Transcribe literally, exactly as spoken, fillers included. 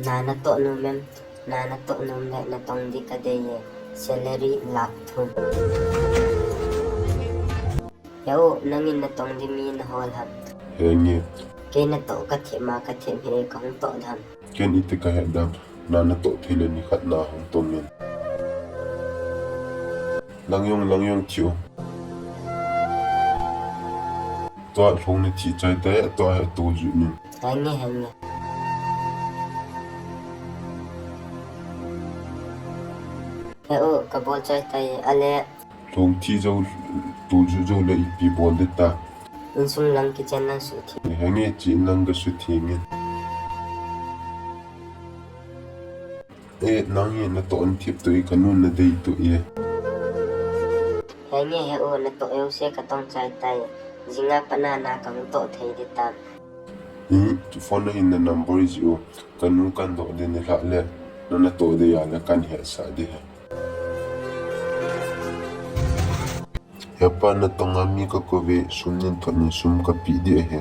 Na natoh nom em? Na natoh nom le natong di kadei e. Salary lakh thum. He u, nangin natong di mi nahol ham? Henge. Kei natoh kathem a, kathem hi kahung toh dem? Ken iti kahet dem? Na natoh thei le nikhat na hung tong in. Lang jong, lang jong thi o. Tua lhong nathi chai tai, tua hi tolju nin. Henge, henge. He u, kabol chai tai, ale. Lhong thi jou, tolju jou le ipi bol ding ta? Insung lang kitchen lang sutheng. Henge, chi in lang kasutheng in. E, nang hi natoh in thip to e, kanu nadei to e. Henge he u, natoh jouse katong chai tai. Jinga pat na na kahung toh thei ding tam? E, phone a hin na number ji o. Kanu kandoh ding nilhah le, na natoh ding a le kanhetsah ding ahi. Hepa, natong a mi kakou ve, sum nin thot nin sum kapeh ding ahi.